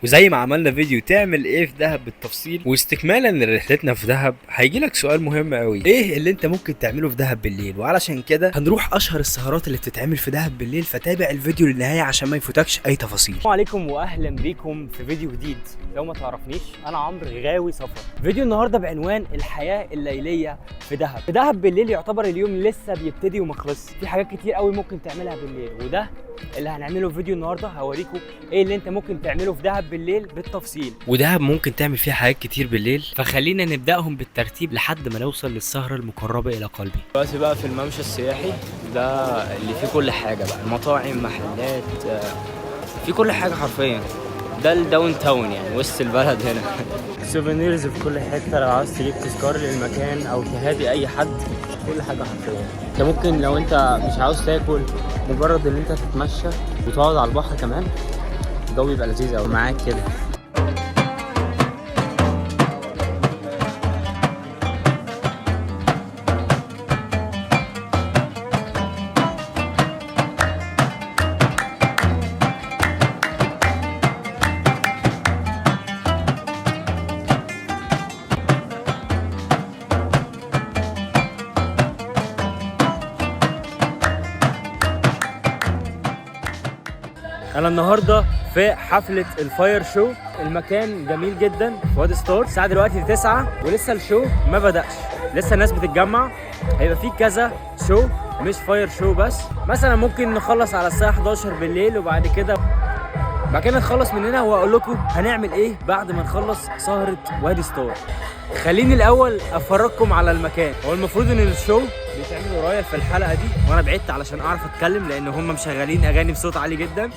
وزي ما عملنا فيديو تعمل ايه في دهب بالتفصيل، واستكمالا لرحلتنا في دهب هيجي لك سؤال مهم قوي، ايه اللي انت ممكن تعمله في دهب بالليل؟ وعلشان كده هنروح اشهر السهرات اللي بتتعمل في دهب بالليل، فتابع الفيديو للنهاية عشان ما يفوتكش اي تفاصيل. السلام عليكم واهلا بيكم في فيديو جديد. لو ما تعرفنيش انا عمرو غاوي سفر. فيديو النهارده بعنوان الحياة الليلية في دهب. في دهب بالليل يعتبر اليوم لسه بيبتدي وما خلصش، في حاجات كتير قوي ممكن تعملها بالليل، وده اللي هنعمله في فيديو النهارده. هوريكم ايه اللي انت ممكن تعمله في دهب بالليل بالتفصيل. ودهب ممكن تعمل فيها حاجات كتير بالليل، فخلينا نبداهم بالترتيب لحد ما نوصل للسهره المقربة الى قلبي. دلوقتي بقى في الممشى السياحي ده اللي فيه كل حاجة بقى، مطاعم، محلات، في كل حاجة حرفيا. ده ال downtown يعني وسط البلد هنا. souvenirs في كل حتة، لو عاوز تجيب تذكار للمكان أو تهادي أي حد، كل حاجة حرفيا. انت ممكن لو انت مش عاوز تاكل، مجرد ان انت تتمشى وتقعد على البحر كمان، الجو بيبقى لذيذ أوي معاك كده. انا النهارده في حفلة ال fire show. المكان جميل جدا في وادي ستار. الساعة دلوقتي 9 ولسه ال show ما بدأش، لسه الناس بتتجمع. هيبقى في كذا show، مش fire show بس. مثلا ممكن نخلص على الساعة 11 بالليل، وبعد كده نخلص من هنا واقول لكم هنعمل ايه بعد ما نخلص سهره وادي ستار. خليني الاول افرجكم على المكان. هو المفروض ان ال show بيتعمل ورايا في الحلقة دي، وانا بعدت علشان اعرف اتكلم لان هم مشغلين اغاني بصوت عالي جدا.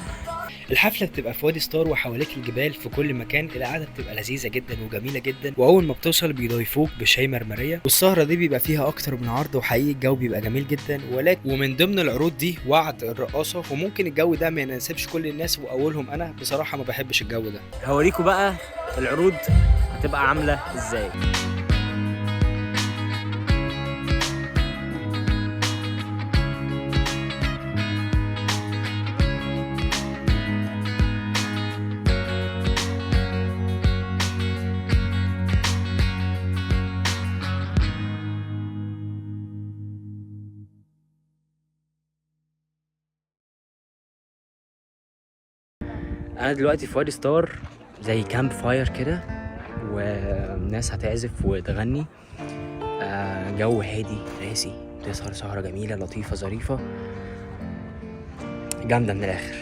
الحفلة بتبقى في وادي ستار وحواليك الجبال في كل مكان. القعدة بتبقى لذيذة جدا وجميلة جدا، واول ما بتوصل بيضيفوك بشاي مرمريه، والسهره دي بيبقى فيها اكتر من عرض، وحقيقي الجو بيبقى جميل جدا. ولكن ومن ضمن العروض دي وعد الرقاصه، وممكن الجو ده ما يناسبش كل الناس، واولهم انا بصراحة ما بحبش الجو ده. هوريكم بقى العروض هتبقى عامله ازاي. انا دلوقتي في وادي ستار، زي camp fire كده، وناس هتعزف وتغني. جو هادي راسي، تسهر سهرة جميلة لطيفة ظريفة جامدة من الآخر.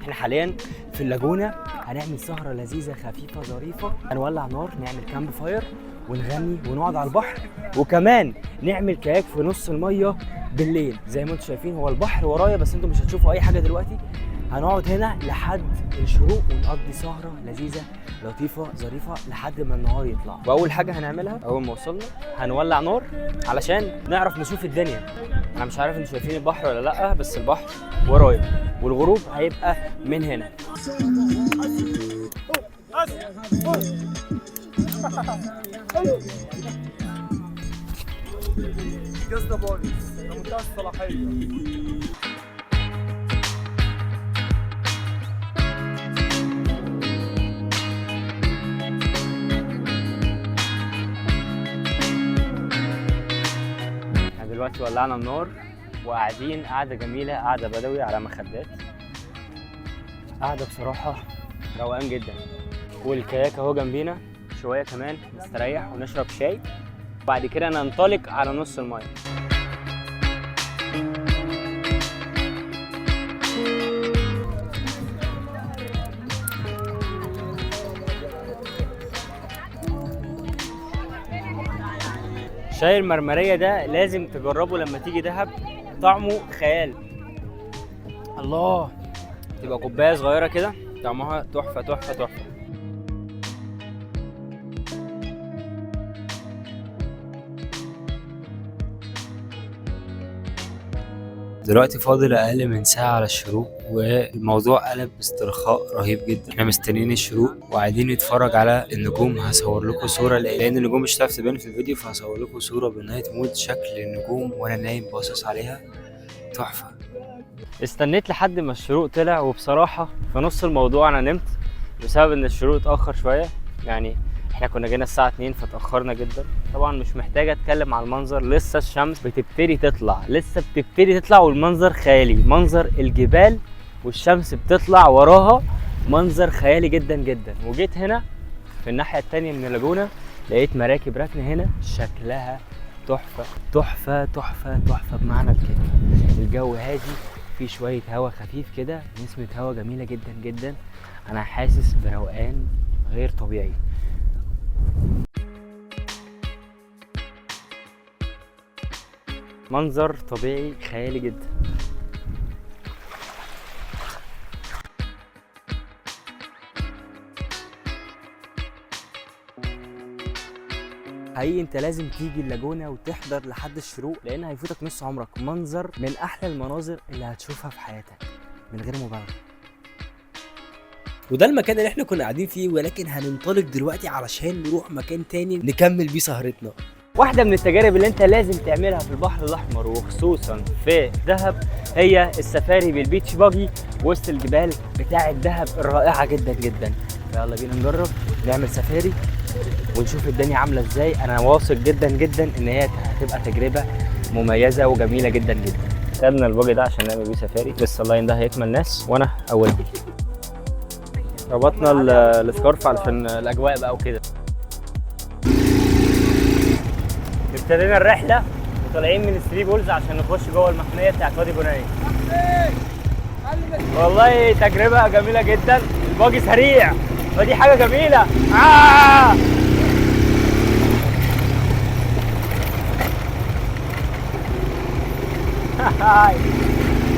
احنا حاليا في اللاجونة، هنعمل سهرة لذيذة خفيفة ظريفة، هنولع نار، نعمل camp fire ونغني ونقعد على البحر، وكمان نعمل كاياك في نص المية بالليل. زي ما انتم شايفين هو البحر ورايا، بس انتم مش هتشوفوا اي حاجة دلوقتي. هنقعد هنا لحد الشروق ونقضي سهرة لذيذة لطيفة ظريفة لحد ما النهار يطلع. واول حاجة هنعملها اول ما وصلنا هنولع نار علشان نعرف نشوف الدنيا. انا مش عارف انتوا شايفين البحر ولا لا، بس البحر ورايا والغروب هيبقى من هنا. احنا دلوقتي ولعنا النار وقاعدين قعدة جميلة، قعدة بدوي على مخدات، قعدة بصراحة روقان جدا. والكاياك اهو جنبينا، شوية كمان نستريح ونشرب شاي، وبعد كده ننطلق على نص المية. شاي المرمرية ده لازم تجربه لما تيجي دهب، طعمه خيال. الله، تبقى كوباية صغيرة كده، طعمها تحفة تحفة تحفة. دلوقتي فاضل اقل من ساعة على الشروق، والموضوع قلب باسترخاء رهيب جدا. احنا مستنيين الشروق وقاعدين نتفرج على النجوم. هصور لكم صوره لان النجوم مش هتعرف تبان في الفيديو، فهصور لكم صوره بال night mode شكل النجوم وانا نايم باصص عليها، تحفة. استنيت لحد ما الشروق طلع، وبصراحة في نص الموضوع انا نمت بسبب ان الشروق اتاخر شوية. يعني احنا كنا جينا الساعة 2 فتاخرنا جدا. طبعا مش محتاج اتكلم على المنظر، لسه الشمس بتبتدي تطلع، لسه بتبتدي تطلع، والمنظر خيالي، منظر الجبال والشمس بتطلع وراها، منظر خيالي جدا جدا. وجيت هنا في الناحية التانية من اللاجونه لقيت مراكب راكنه هنا، شكلها تحفة تحفة تحفة تحفة بمعنى الكلمة. الجو هادي، في شوية هوا خفيف كده، نسمه هوا جميلة جدا جدا. انا حاسس بروقان غير طبيعي. منظر طبيعي خيالي جدا. حقيقي انت لازم تيجي اللاجونة وتحضر لحد الشروق، لان هيفوتك نص عمرك. منظر من احلى المناظر اللي هتشوفها في حياتك من غير مبالغة. وده المكان اللي احنا كنا قاعدين فيه، ولكن هننطلق دلوقتي علشان نروح مكان تاني نكمل بيه سهرتنا. واحدة من التجارب اللي انت لازم تعملها في البحر الأحمر وخصوصا في دهب هي السفاري بال beach buggy وسط الجبال بتاعة دهب الرائعة جدا جدا. فيلا بينا نجرب نعمل سفاري ونشوف الدنيا عاملة ازاي. أنا واثق جدا جدا إن هي هتبقى تجربة مميزة وجميلة جدا جدا. خدنا ال buggy ده عشان نعمل بيه سفاري، لسه ال line ده هيكمل ناس وأنا أولهم. ربطنا ال scarf علشان الأجواء بقى وكده. ابتدينا الرحلة وطالعين من ال Three Pools عشان نخش جوه المحمية بتاعت وادي جناي. والله تجربة جميلة جدا، ال buggy سريع فدي حاجة جميلة.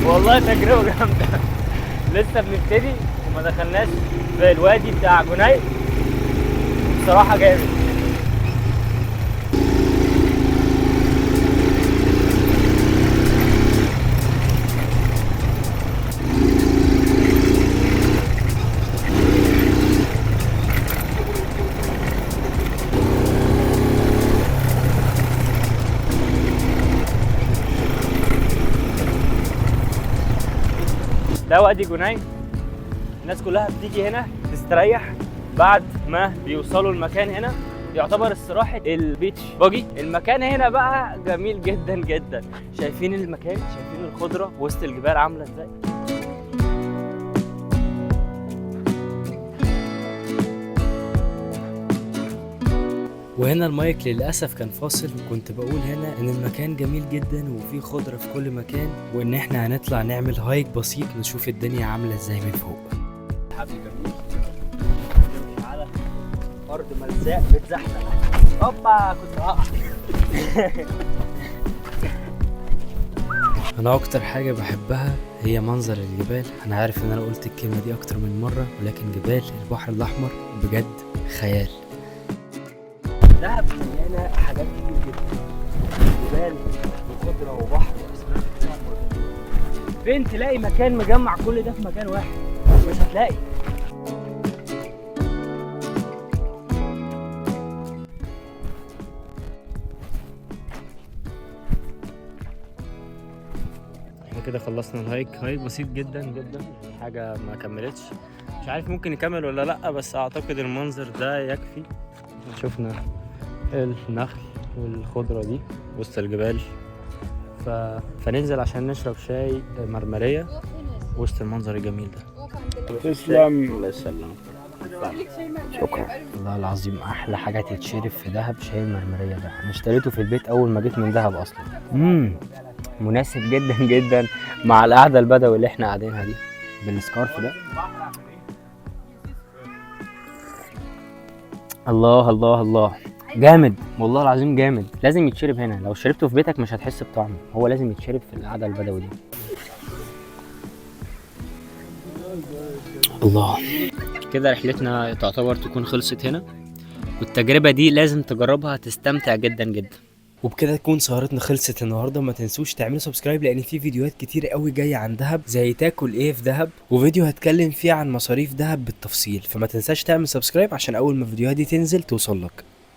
والله تجربة جامدة. لسه بنبتدي وما دخلناش في الوادي بتاع جناي، بصراحة جامد. ده وادي جناي، الناس كلها بتيجي هنا تستريح بعد ما بيوصلوا المكان هنا، يعتبر استراحة ال beach buggy. المكان هنا بقى جميل جدا جدا، شايفين المكان، شايفين الخضرة وسط الجبال عاملة ازاي. وهنا المايك للأسف كان فاصل، وكنت بقول هنا إن المكان جميل جدا وفيه خضرة في كل مكان، وإن إحنا هنطلع نعمل hike بسيط نشوف الدنيا عاملة إزاي من فوق. حبل جميل على أرض ملزاء بتزحلق. هوبا كنت هقع. أنا أكتر حاجة بحبها هي منظر الجبال. أنا عارف إن أنا قلت الكلمة دي أكتر من مرة، ولكن جبال البحر الأحمر بجد خيال. دهب مليانة حاجات كتير جدا، جبال وخضرة وبحر وأسماك. فين تلاقي مكان مجمع كل ده في مكان واحد؟ مش هتلاقي. احنا كده خلصنا ال hike، hike بسيط جدا جدا، حاجة ما كملتش، مش عارف ممكن نكمل ولا لأ، بس أعتقد المنظر ده يكفي. شفنا النخل والخضرة دي وسط الجبال، فننزل عشان نشرب شاي مرمرية وسط المنظر الجميل ده. تسلم. الله يسلمك. شكرا. والله العظيم احلى حاجة تتشرب في دهب شاي المرمريه ده، انا اشتريته في البيت اول ما جيت من دهب اصلا. مناسب جدا جدا مع القعدة البدوي اللي احنا قاعدينها دي بالسكارف ده. الله الله الله، جامد والله العظيم جامد. لازم يتشرب هنا، لو شربته في بيتك مش هتحس بطعمه، هو لازم يتشرب في القعدة البدوي دي. الله. كده رحلتنا تعتبر تكون خلصت هنا، والتجربة دي لازم تجربها، هتستمتع جدا جدا. وبكده تكون سهرتنا خلصت النهارده. ما تنسوش تعملوا subscribe لان في فيديوهات كتير قوي جاية عن دهب، زي تاكل ايه في دهب، وفيديو هتكلم فيه عن مصاريف دهب بالتفصيل. فما تنساش تعمل subscribe عشان اول ما الفيديوهات دي تنزل توصل لك.